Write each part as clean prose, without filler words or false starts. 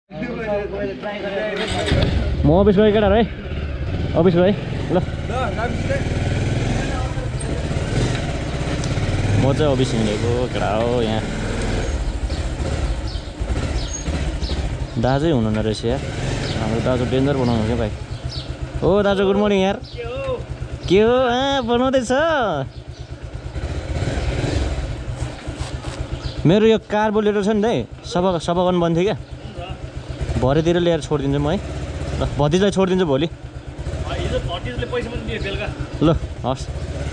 म अफिस गएँ केटाहरू है अफिस गएँ ल म चाहिँ अफिस हिँडेको केटा हो यहाँ दाजु हुनुहुन्न रहेछ यार हाम्रो दाजु डेन्जर बनाउनु क्या भाइ हो दाजु गुड मर्निङ यार के हो बनाउँदैछ मेरो यो कार्बोरेटर छ नि त सफा गर्नु बन्थ्यो क्या भरेतिर ल्याएर छोडिदिन्छु म है ल भतिजलाई छोडिदिन्छु भोलि ल हस्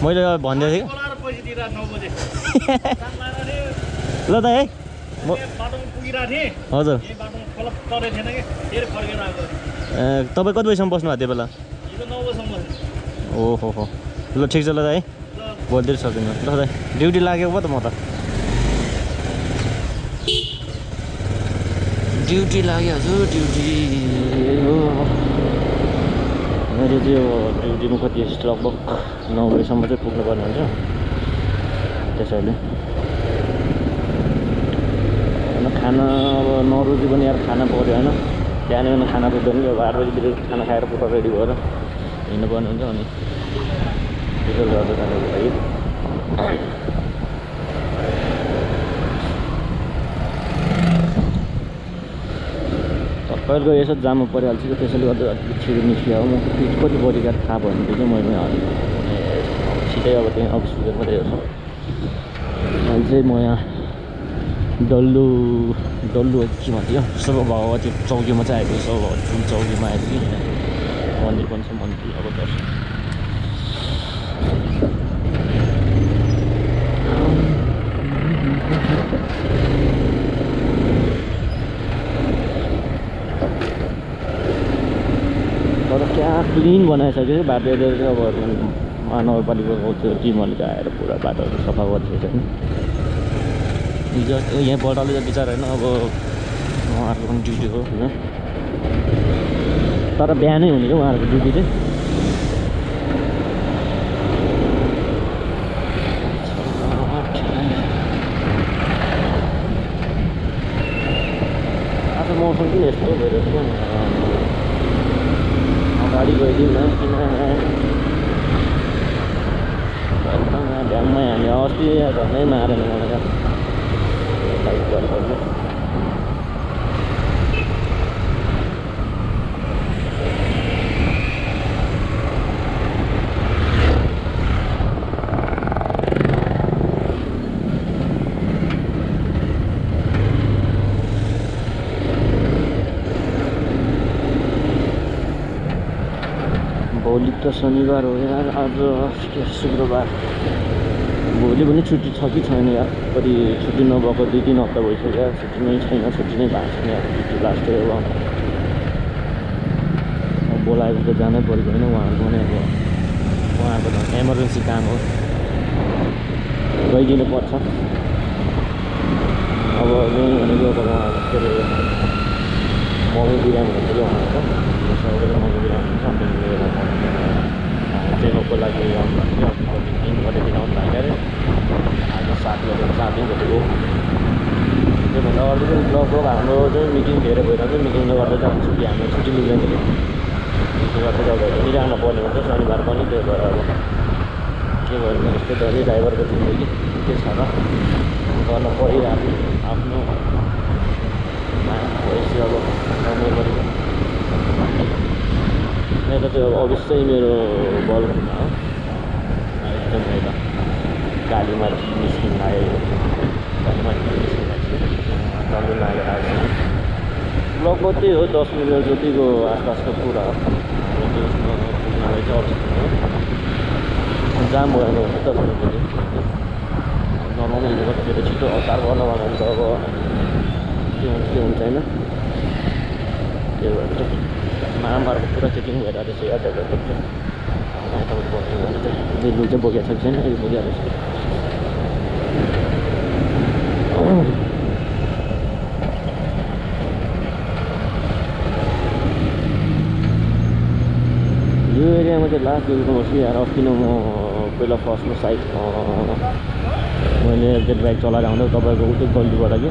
मैले भनिदिएको थिएँ ल त है हजुर तपाईँ कति बजीसम्म बस्नु भएको त्यो बेला ओहो हो ल ठिक छ ल त है भोलितिर सक्दिनँ ल त ड्युटी लागेको पो त म त ड्युटी लाग्यो हजुर ड्युटी मैले चाहिँ यो ड्युटीमा कति लगभग 9 बजीसम्म चाहिँ पुग्नुपर्ने हुन्छ त्यसैले खाना अब नरुचि पनि यार खाना पऱ्यो होइन बिहान खाना पुग्दैन अब 8 बजीतिर खाना खाएर पुरा रेडी भएर हिँड्नुपर्ने हुन्छ अनि त्यसैले गर्दा जानुको लागि कहिले यसो जाममा परिहाल्छ कि त्यसैले गर्दा अलिक छिटो निस्कियो म कति बजीका थाहा भयो भने चाहिँ मैले छिटै अब त्यहीँ अफिस पुगेर मात्रै हेर्छु अहिले चाहिँ म यहाँ डल्लु के भन्थ्यो सब भगवती चौकीमा चाहिँ आइपुग्यो सब ठुल चौकीमा आइपुग्यो मन्दिर पनि छ मन्दिर अब दर्शन तर क्या क्लिन बनाइसक्यो बाटोहरू चाहिँ अब महानगरपालिकाको त्यो टिमहरूले चाहिँ आएर पुरा बाटोहरू सफा गरिसकेको छ हिजो यहाँ बडाले त विचार होइन अब उहाँहरूको पनि ड्युटी हो होइन तर बिहानै हुने क्या उहाँहरूको ड्युटी चाहिँ आज मौसम किन यस्तो भइरहेको छ अगाडि गइदिउँ न किन ढ्याङमै हामी अस्ति झन्डै मारेन मलाई त बाइक गर्नुपर्छ भोलि त शनिबार हो यार आज शुक्रबार भोलि पनि छुट्टी छ कि छैन यार कति छुट्टी नभएको 2-3 हप्ता भइसक्यो यार छुट्टी नै छैन छुट्टी नै भएको छैन यार छुट्टी लास्टै हो बोलाएको त जानै परेको होइन उहाँहरूको पनि अब उहाँहरूको त एमर्जेन्सी काम हो गइदिनु पर्छ अब यहीँ भनेको अब के अरे मम्मी बिरामी हुन्छ कि उहाँहरूको सबैले मम्मी बिरामी हुन्छ चेकअपको लागि आउनु भएको थियो 3 बजेदेखि आउनु भएको अरे आज 7 दिन जतिको त्योभन्दा अरू चाहिँ लगभग हाम्रो चाहिँ मिटिङ धेरै भइरहेको छ मिटिङले गर्दा चाहिँ छुट्टी हाम्रो छुट्टी मिल्दैन थियो त्यसले गर्दा अब मिलाउन पर्ने हुन्छ शनिबार पनि त्यही भएर अब के गर्नु यस्तो डल्लै ड्राइभरको जिन्दगी के छ र गर्न परिरहेको आफ्नो भएपछि अब गर्नै पऱ्यो यता चाहिँ अब अवश्य मेरो बलमा हो एकदम यता कालीमाटी निस्किन आयो कालीमाटी निस्किन आएको डल्लो लागेर आएको लगभग त्यही हो 10 मिनट जतिको आसपासको कुरा हो त्यसमा पुग्नलाई चाहिँ जाम भएन भने 10 मिनट जति नर्मल हिँडेको कतिखेर छिटो हतार गर्न भने त अब के हुन्छ होइन त्यही भएर चाहिँ महामार्ग पुरा चेकिङ भइरहेको रहेछ यातायातको चाहिँ यहाँ तपाईँ बस्यो भने चाहिँ बिल्कुल चाहिँ बोकेको छ कि छैन अहिले बोकेको रहेछ यो एरियामा चाहिँ लास्ट बेलुका बस्छु यार अस्ति न म पहिला फर्स्टमा साइड मैले एकचोटि बाइक चलाएर आउँदा तपाईँको उतै गल्तीबाट कि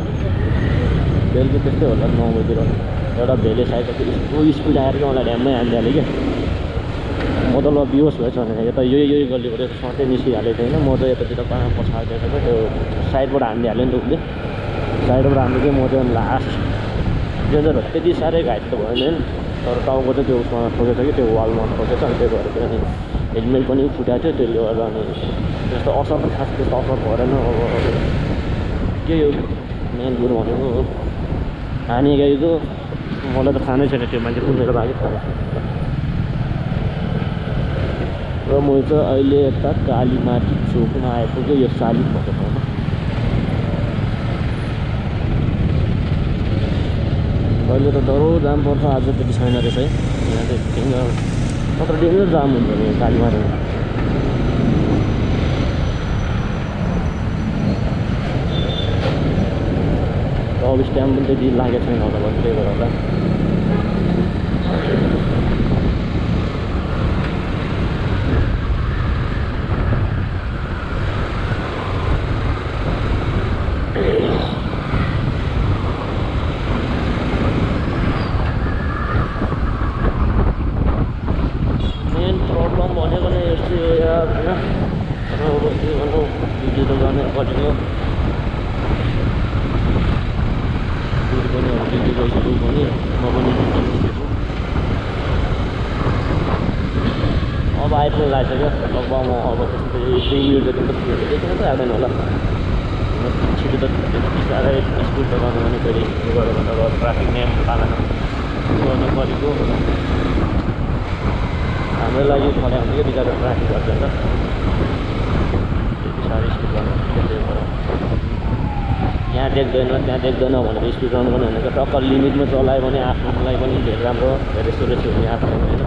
बेलुका त्यस्तै होला 9 बजीतिर एउटा भेले साइकल यस्तो स्पिड आएर कि मलाई ड्याममै हानिहाल्यो क्या म त ल बिहोस भएछ भने यता यही गल्लीबाट सट्टै निस्किहालेको थिएँ होइन म चाहिँ यतातिर पछाडिदिएको छ त्यो साइडबाट हानिहाल्यो नि त उसले साइडबाट हान्नु चाहिँ म चाहिँ लास्ट डेन्जर त्यति साह्रै घाइते त भएन होइन तर टाउको चाहिँ त्यो उसमा ठोकेछ कि त्यो वालमा ठोकेछ अनि त्यही भएर चाहिँ अनि हेलमेट पनि फुटाएको थियो त्यसले गर्दा अनि त्यस्तो असर त खास त्यस्तो असर भएन अब के हो मेन कुरो भनेको हानिएको मलाई त थाहा छैन त्यो मान्छे कुन मेरो भागि थाहा र म चाहिँ अहिले यता कालीमाटी चोकमा आइपुग्यो यो सालिक भएको ठाउँमा अहिले त डह्रो जाम पर्छ आज त्यति छैन रहेछ है यहाँ चाहिँ डेन्जर जाम हुन्छ नि कालीमाटीमा अब स्ट्याम्प पनि त्यति लागेको छैन होला बरु त्यही भएर होला मेन प्रब्लम भनेको नै यस्तै हो यार होइन अब के भनौँ ड्युटी त गर्नै परेको पनि ड्युटी गइसक्यो भने म पनि अब आइपुग्नु लागिसक्यो लगभग म अब त्यस्तै 3 मिनट जति त देखिन त आउँदैन होला छिटो त त्यति साह्रै स्पिड त गर्नु भने फेरि यो गऱ्यो भने अब ट्राफिक नियम पालन गर्नु परेको हाम्रो लागि मलाई आउँछ कि बिचरा ट्राफिक गर्छ नि त त्यति साह्रै स्पिड गर्नु त्यही भएर यहाँ देख्दैन त्यहाँ देख्दैन भनेर स्पिड रन गर्नु भनेको टक्क लिमिटमा चलायो भने आफ्नोलाई पनि धेरै राम्रो धेरै सुरक्षित हुने आफ्नो होइन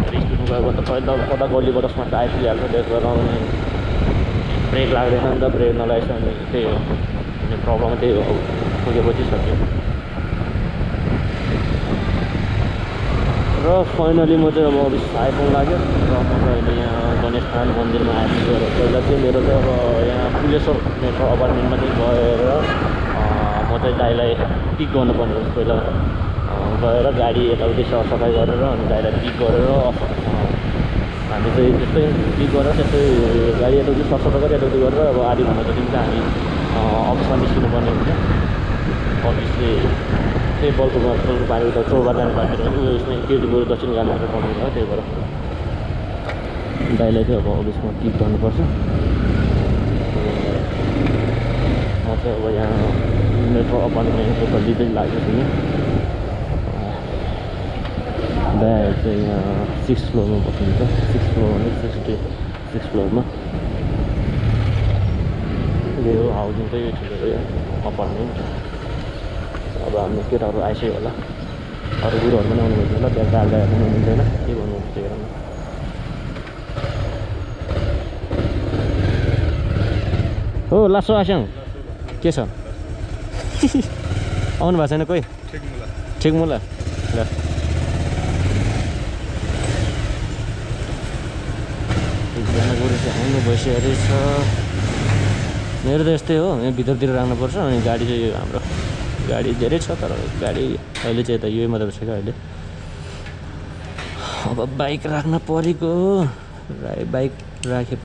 धेरै स्पिडमा गयो भने त पहिला कता गल्ली बडसमा त आइपुगिहाल्छ त्यसबाट अनि ब्रेक लाग्दैन नि त ब्रेक नलागेछ अनि त्यही हो अनि प्रब्लम त्यही हो पुगेपछि सक्यो र फाइनली म चाहिँ अब आइपुग्नु लाग्यो र म चाहिँ अहिले यहाँ गणेश थान मन्दिरमा आइपुगेर पहिला चाहिँ मेरो चाहिँ अब यहाँ पुलेश्वर मेट्रो अपार्टमेन्टमा चाहिँ गएर म चाहिँ दाइलाई पिक गर्नुपर्ने हो पहिला गएर गाडी यताउति सरसफाइ गरेर अनि दाइलाई पिक गरेर हामी चाहिँ त्यस्तै पिक गरेर त्यस्तै गाडी यताउति सरसफाइ गरेर यताउति गरेर अब आधी घन्टा जति चाहिँ हामी अफिसमा निस्किनुपर्ने हुन्छ अफिसले त्यही बल्को पानी उता चौबार जाने बाटो उयसमा केटीको दक्षिण गानाहरू बनाउनु हो त्यही भएर दाइलाई चाहिँ अब अफिसमा पिक गर्नुपर्छ म चाहिँ अब यहाँ मेट्रो अपार्टमेन्टको गल्ली चाहिँ लागेको छु दाइ चाहिँ यहाँ 6th फ्लोरमा बस्नुहुन्छ 6th फ्लोर भने 6 फ्लोरमा यो हाउसिङ चाहिँ ठुलो अपार्टमेन्ट अब हाम्रो केटाहरू आइसक्यो होला अरू गुरुहरू पनि आउनुहुन्छ होला त्यहाँ दाजुभाइहरू पनि हुनुहुन्थेन के भन्नुहुन्छ त्यही बेलामा हो लासो आस्याङ के छ आउनु भएको छैन कोही ठिक मुला ल एकजना गुरु चाहिँ आउनु भइसकेको रहेछ मेरो त यस्तै हो यहाँ भित्रतिर राख्नुपर्छ अनि गाडी चाहिँ हाम्रो गाडी धेरै छ तर गाडी अहिले चाहिँ यता यही मात्र छ क्या अहिले अब बाइक राख्न परेको बाइक राखे